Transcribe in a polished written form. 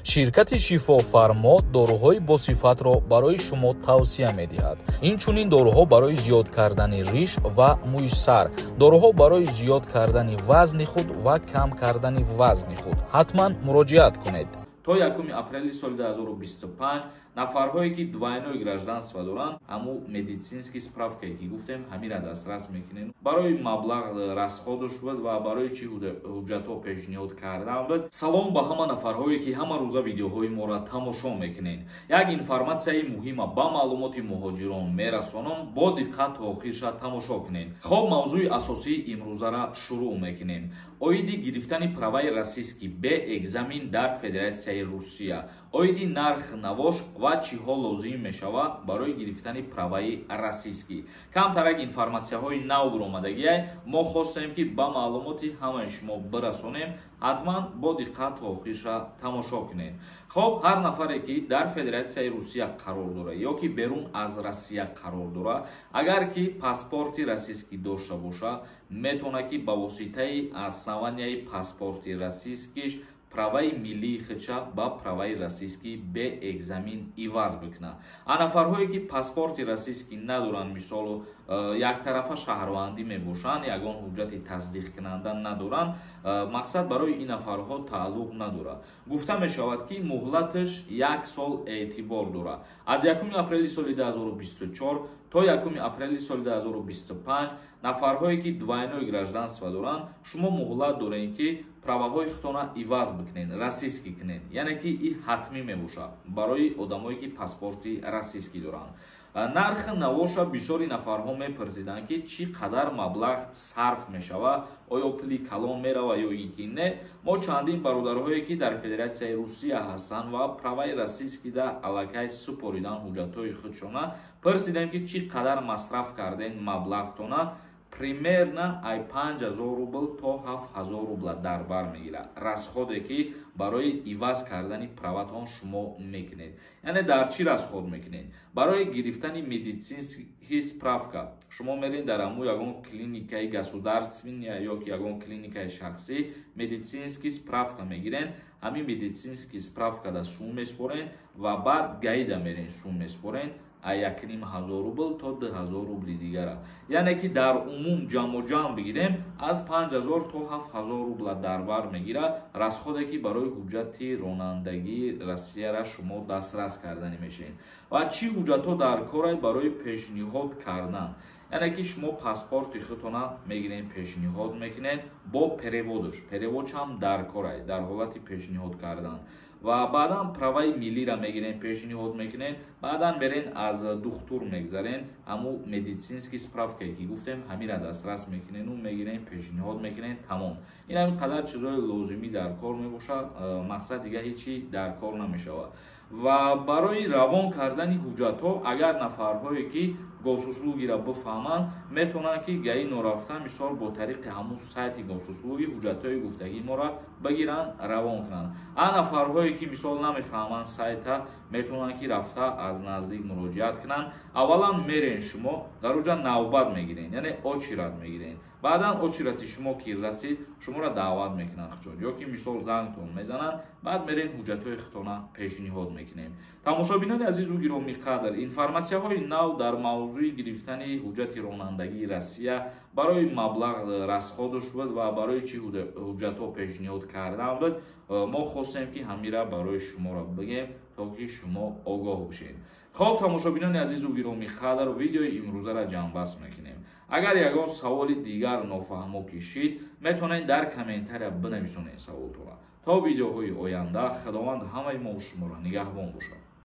Ширкати Шифофармо доруҳои босифатро барои шумо тавсия медиҳад. Инчунин доруҳо барои зиёд кардани риш ва мӯи сар, доруҳо барои зиёд кардани вазни худ ва кам кардани вазни худ. Ҳатман муроҷиат кунед. То 1 апрели соли 2025 нафарҳое ки двойное гражданство доранд, ҳамун медицинский справка е ки гуфтем, ҳамира дастрас мекунем. Барои маблағ расход шуд ва барои чӣ ҳуҷҷатҳо пешниҳод кардан буд. Салом ба ҳама нафарҳое ки ҳама рӯза видеоҳои моро тамошо мекунед. Як информатсияи муҳима ба маълумоти муҳоҷирон мерасонам, бо диққат то охирша тамошо кунед. Хоб, мавзӯи асосии имрӯзара шурӯъ мекунем. Оиди гирифтани права и российский бе экзамен дар Федератсияи Русия, оиди нарх навош ва чиҳо лозим мешавад барои гирифтани права и российский. Камтарак информатсияҳои нав буромадагиай, мо хостем, ки ба маълумоти ҳамаи шумо бирасонем. Ҳатман бо диққат то охирша тамошо кунед. Хоб, ҳар нафаре ки дар Федератсияи Русия қарор дорад ё ки берун аз Россия қарор дорад, агар ки паспорти российский дошта бошад, метавонад, ки ба воситаи основания и паспорти российский ш права и миллии худша ба права и российский бе экзамен иваз бикунад. А нафарҳое ки паспорти российский надоранд, мисолу яктарафа шаҳрвандӣ мебошанд, ягон ҳуҷҷати тасдиқкунанда надоранд, мақсад, барои ин нафарҳо тааллуқ надорад. Гуфта мешавад, ки муҳлаташ як сол эътибор дорад. Аз 1 апрели соли 2024 то 1 апрели соли 2025 нафарҳое ки двойное гражданство доранд, шумо муҳлат доред, ки права ҳои худтона иваз бикунед, российский кунед. Яъне ки и ҳатмӣ мебошад барои одамое ки паспорти российский доранд. Нархи навоша бисёри нафарҳо мепурсиданд, ки чӣ қадар маблағ сарф мешавад, оё пули калон мерава ё ин ки не. Мо чандин бародарҳое ки дар Федератсияи Русия ҳастанд ва права и российский да аллакай супоридан ҳуҷҷатҳои худшона, пурсидем, ки чӣ қадар масраф карден маблағтона. Примерно ай 5000 рубл то 7000 рубла дар бар мегирад расход е ки барои иваз кардани права тон шумо мекунед. Яъне дар чӣ расход мекунед? Барои гирифтани медицинский справка шумо меред дар ҳамун ягон клиникаи государственная ё ки ягон клиникаи шахсӣ, медицинский справка мегирен. Ҳамин медицинский справка да сум меспорен ва баъд ГАИ да мерен, сум меспорен, 1500 рубл то 2000 рубли дигара. Яъне ки дар умум ҷамъу ҷамъ бигирем, аз 5000 то 7000 рубла дар бар мегирад расход е ки барои ҳуҷҷати ронандагии Россияра шумо дастрас карданӣ мешавед. Ва чӣ ҳуҷҷатҳо дар корай барои пешниҳод кардан? Яъне ки шумо паспорти худтона мегирен, пешниҳод мекунед бо перевод ш, перевод ш ҳам дар корай дар ҳолати пешниҳод кардан. Ва баъдан права и миллиро мегирен, пешниҳод мекунен. Баъдан мерен, аз духтур мегзарен, ҳамун медицинский справка е ки гуфтем, ҳамира дастрас мекунену мегирен, пешниҳод мекунен, тамом. Ин ҳамин қадар чизҳои лозимӣ дар кор мебошад. Мақсад, дига ҳечи дар кор намешавад. Ва барои равон кардани ҳуҷҷатҳо, агар нафарҳое ки Госуслуги ро бифаҳманд, метавонанд, ки ГАИ норафта, мисол, бо тариқи ҳамун сайти Госуслуги ҳуҷҷатҳои гуфтагии моро бигиранд, равон кунанд. А нафарҳое ки, мисол, намефаҳманд сайта, метавонанд, ки рафта аз наздик муроҷиат кунанд. Аввалан мерен шумо дар оҷа навбат мегирен, яъне очередь мегирен. Баъдан очередь и шумо ки расид, шуморо даъват мекунанд худшон ё ки, мисол, зангтон мезананд. Баъд мерен, ҳуҷҷатҳои худтона пешниҳод мекунем. Тамошобинони азизу гиромиқадр, информатсияҳои нав дар мавзӯи гирифтани ҳуҷҷати ронандагии Россия, барои маблағ расход шуд ва барои чӣ ҳуҷҷатҳо пешниҳод кардан буд. Мо хостем, ки ҳамира барои шуморо бигем, то ки шумо огоҳ бошед. Хоб, тамошобинони азизу гиромиқадр, видеои имрӯзаро ҷамъбаст мекунем. Агар ягон саволи дигар нофаҳмо кишид, метавонед дар комментария бинависонед саволтонро. То видеоҳои оянда, Худованд ҳамаи мо шуморо нигаҳбон бошад.